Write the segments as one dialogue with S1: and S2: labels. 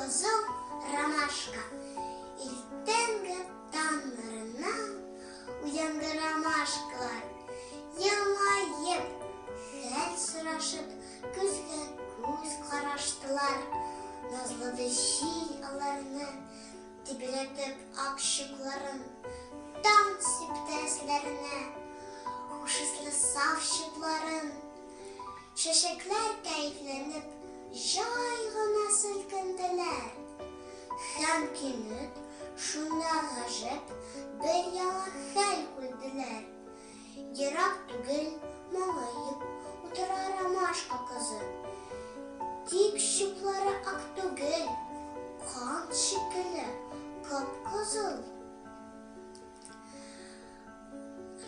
S1: Кызыл ромашка. Иртәнге таң нурыннан уянды ромашкалар. Елмаеп, хәл сорашып, күзгә күз караштылар. Назлады җил аларны, тибрәтеп ак чукларын. Таң сипте өсләренә хуш исле саф чүпларын. Чәчәкләр кәефләнеп, җай гына селкенделәр. Һәм кинәт шунда гаҗәп бер яңа хәл күрделәр. Ерак түгел моңаеп утыра ромашка кызы. Тик чүплары ак түгел, кан шикелле кып-кызыл.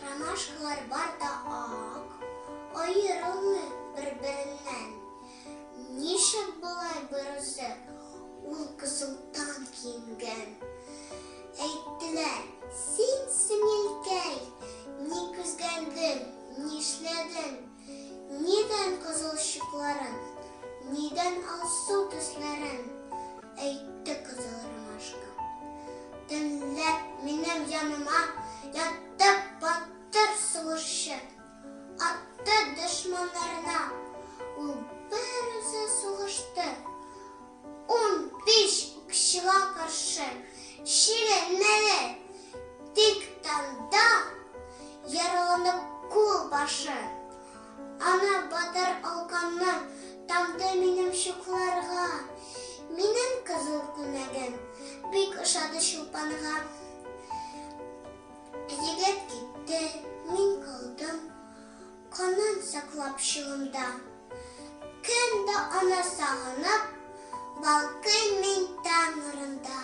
S1: Ромашкалар бар да ак, аерылмый бер-береннән. Ничек болай берүзе ул кызылтан киенгән? Әйттеләр, син, сеңелкәй, ник үзгәрдең, нишләдең? Нидән кызыл чукларын, нидән алсу төсләрен? Әйтте кызыл ромашка. Төнлә минем яныма ятты батыр сугышчы. Атты дошманнарына, ул берүзе сугышты. 15 укчыга каршы чигенмәде, тик танда яраланып кул башы. Ана батыр алканны тамды минем чукларга. Минем кызыл күлмәгем бик ошады Чулпанга. Егет китте, мин калдым, канын саклап чугымда. Көн дә аны сагынып, балкыйм мин таң нурында.